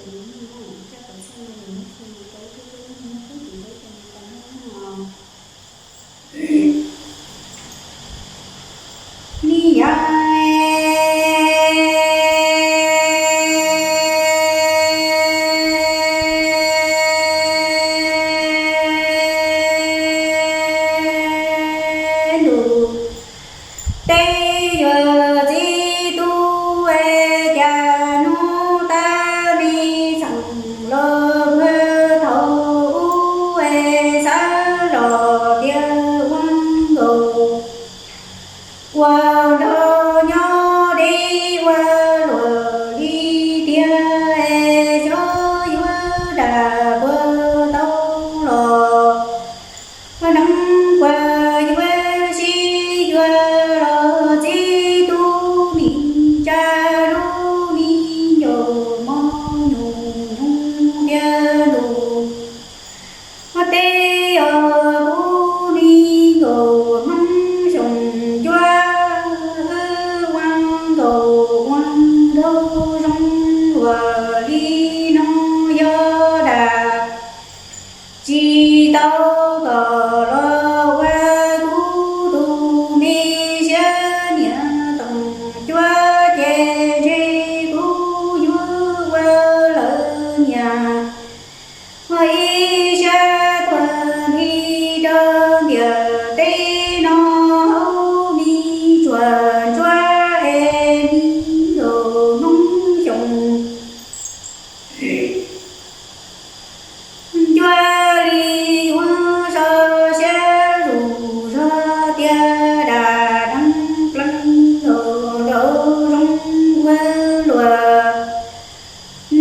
Coj pov tseg no, nws muab txhua tus rau ib tug tub, nws muab tub tus rau ib tug me tais noj no. Ni yog ntuj, tej yuav txiv tub, cas hnub tab me txeem los puag thaum ub, xav los tias ua nkaus ua nrog nyob deb ua luam li tiag, xyov yuav dag puas tau los. Neeb puas yuav sib yuav los txiv tub, mi tsa lub me ncaus mos nyuj nyoos tiag ntus. Tej yog kuv me nkaus Hmoob Xyooj Cuab, wb ua nkaus ua nraug zoo luam li no, yog dag tsis tau kom los ua kuv tus me siab niam Toom Cuab, ces ntshe kuv yuav ua lawv niam ib sab tuag nthi rau ntiaj teb no, hauv me tsuag ntsuab es me nkaus Hmoob Xyooj Cuab li ua so siab zus zog tiag, dag deev pleev nkaus nraug zoo ua luam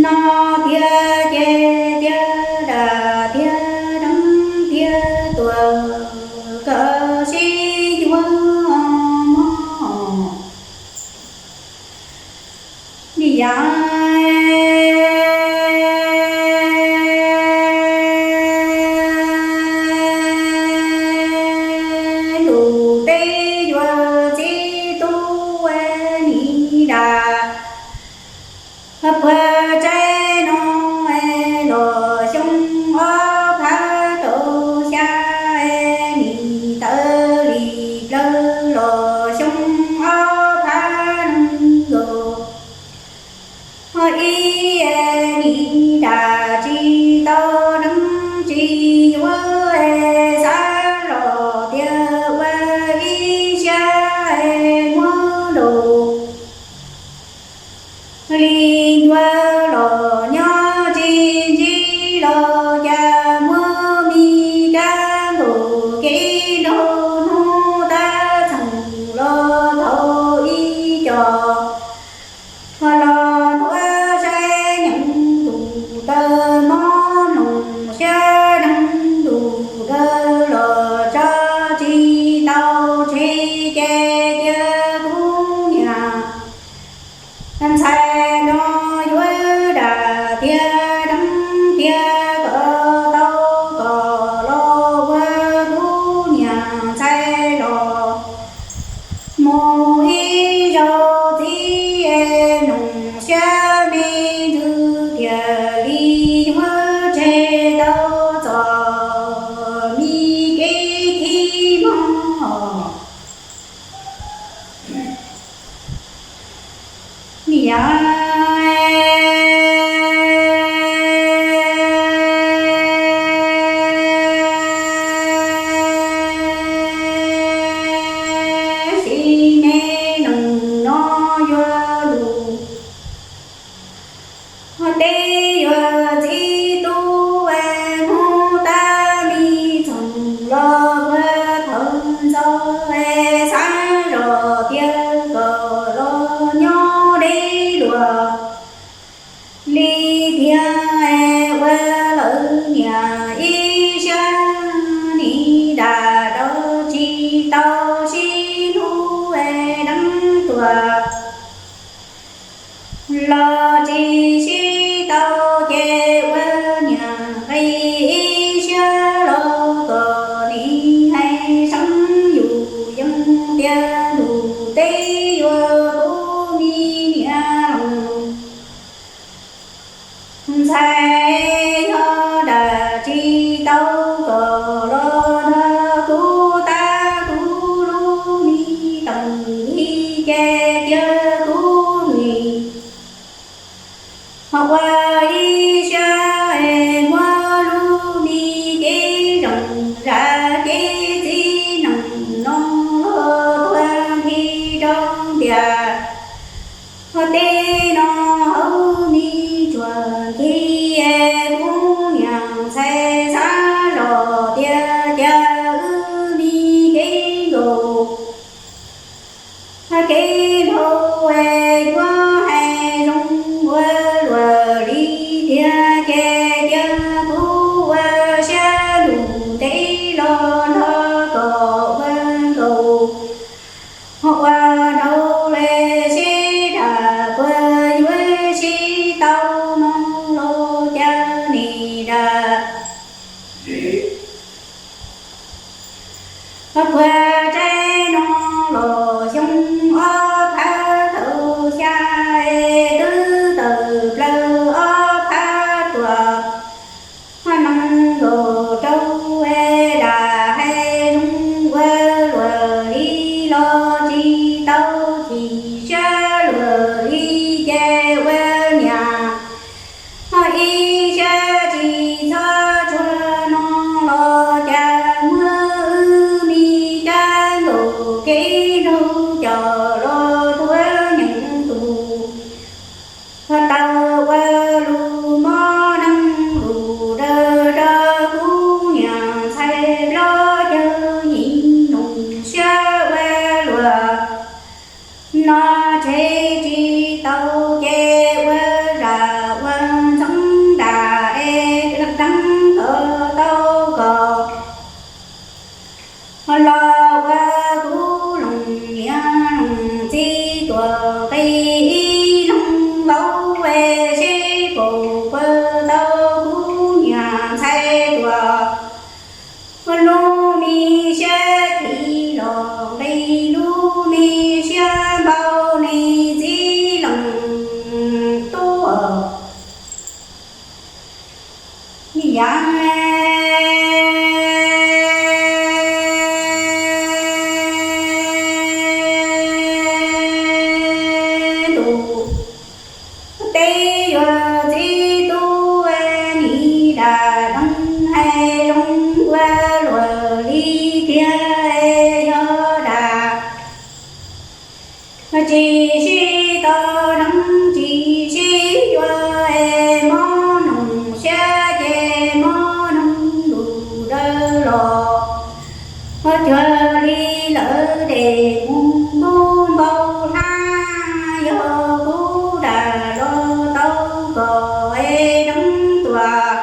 no tiag, ces tiag dag tiag deev tiag tuag, koj sib yuav mog. Ni yog ntuj, tej yuav txiv tub, nim dag puag tsaib no los xyoo ob phav rau xya, nim tawm li plaws los xyoo ob phav nees nkaum ib, nim dag tsis tau neeb tsis yuav, xav los tias ua ib siab muab nraus li ncua los nyob tsis ntsib los cas muab me kab nkaus kev nraug hnub tab txeem los tau ib co los ntuav saib nyeem ntus taw mob mloog siab deev ntus taw los tso tsis tau tseg ces cia kuv niam ntxhais no yuav dag tiag deev tiag kom tau kom los ua kuv niam ntxhais los mus ib zaug txiv, noog siab me ntxwv tiag li yuav tseg tau txom mi kev khib mob. Niam sis me noog no yuav lus, tej yuav txiv tub, hnub tab mi txoom los puag thaum ntxov, xav zog tias kom los nyob deb luag li tiag, ua lawv niam ib siab nim dag rau tsis tau sib hlub deev tuag los tsis sib tau ces ua niam nqi ib siab los kom nim hais seeb yus yees tiag lus, tej yuav kuv me niam loos Ib ce cia kuv nim ua ib siab es muab lub me kev zoo zam kev txiv neej no los tuag nthi rau tias, ua tej no hauv me tsuag nthi es kuv niam ntxhais xav los tias cas wb me kev nkaus kev dhau es yuav hais zoo ua luaj li tiag ces cia kuv ua siab lug ntev los nrog koj ua nkaus ua dhau li seb dam puas yuav sib tau no los cas nim dam puag tsaib no los xyoo ob phav kaum xya es twb tawm plaws ob phav tuaj nees nkaus rau es dam hais zoo ua luaj li los tsis tau chim siab luaj li ces ua niam ib siab tsis txhob tsuag no los cas muab wb me kab nkaus kev nraug coj los tuav nyeem tus tau ua lus mob neeg lus daws rau kuv niam ntxhais plaub caug yim nus siab ua luaj no tseg tsis tau ces ua zam ua ntxeev dam es deev kom tau kom los ua kuv loos niam loos txiv tuam nqi ib loog laub es seb puas puag tau kuv niam ntxhais tuam lub me siab khi los nqi lub me siab npau li txiv leej tuaj. Yav ntuj, tej yuav txiv tub nim dam deev hais zoo ua luaj li tiag yog dam tsis sib tau deev tsis sib yuav es mob noog siab ces mob noog lus daws los cuag li lawv dej mus npub npau hlab yog kuv dam los tau kom es deev tuaj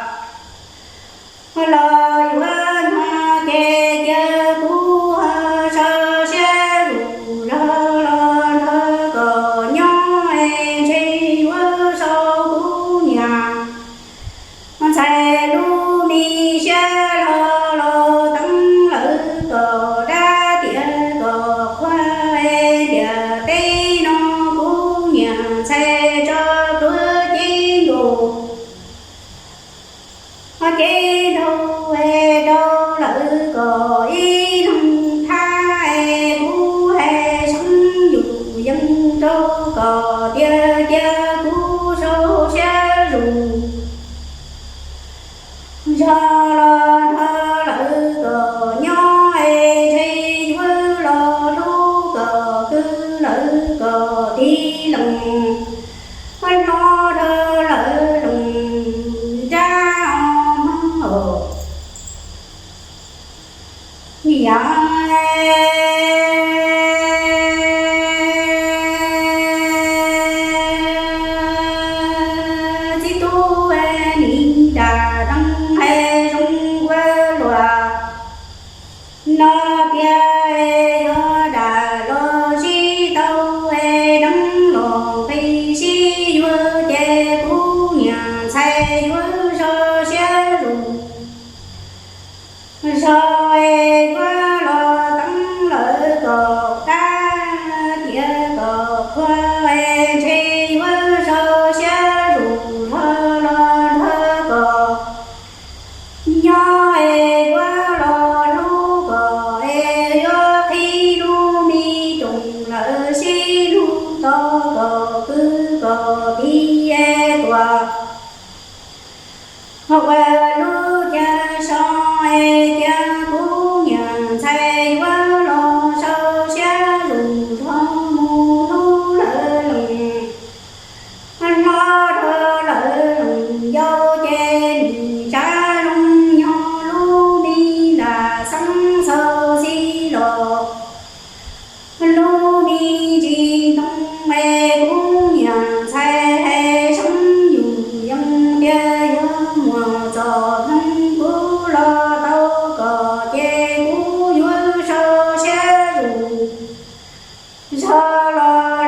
los yuav nyob ces cia kuv ho sau siab lug zog los nrog kom nyob es ntshe yuav sau kuv niam ntxhais lub me siab lug los teev lawv kom dab tias kom qhuas es tias tej no kuv niam ntxhais tso tuav cev nkaus cev nraug es rau lawv kom ib leeg thab es kuv hais seev yus yees rau kom tias cia kuv sau siab lug zog los nrog lawv kom nyob es ntshe yuav los hlub kom kwv lawv kom tig lees hlo rau lawv loos nrab os. Yav txiv tub nim dam deev hais zoo ua luaj no tiag yog dam los sib tau es deev los nqi sib yuav los